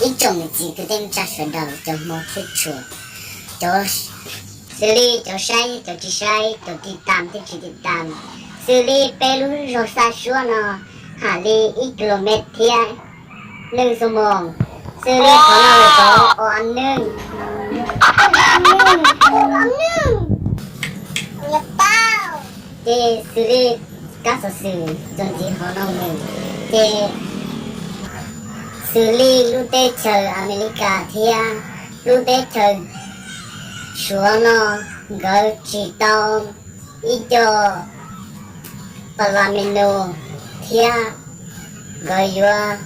Ib tsoom niam txiv kwv tij neej tsa sawv daws, cov hmov thiab tshua, cov xws li cov saib, cov tsis saib, cov tiv tam thiab tsis tiv tam, xws li peb lub zog Xaj Suab no, hais li ib kilomev thiab nees xuab moos, xws li qhov no lawm tod, o a neej, ces xws li kab xov xwm txuas ntxiv hauv no mus, ces xws li lub teb chaws Amelikas thiab lub teb chaws Suav no, nkawd tsis tau ib co pas las me nus thiab nkawd yuav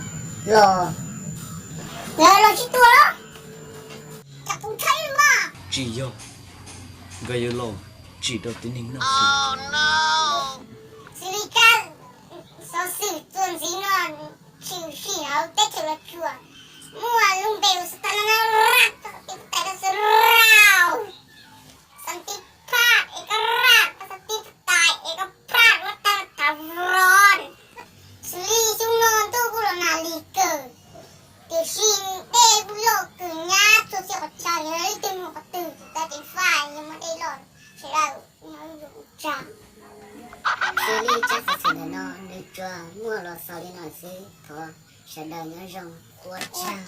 los, nkawd los tsis tuag los? Tsis yog, nkawd yuav los tsim rau tib neeg noj. Xws li kab xov xwm txuas ntxiv no, tshwm sim hauv teb chaws Los Tsuas muaj lub npe hu Satanaraj, tib tais rau xwb rau, xav tib phaj es koj raj, xav tib tais es koj phaj, muab tag thav ron. Xws li xyoo no ntuj kuj los nag lig kawg, tiam sis dej kuj loj kawg, nyab txhua txhia qhov chaw, yog leej twg mus qhov twg tsis tau ceev faj yog muaj dej loj, sawv daws nyob zoo ua tsaug. Xws li tsab xov xwm ntawm no nws tsuas muaj los xaus li no xwb, thov sawv daws nyob zoo ua tsaug.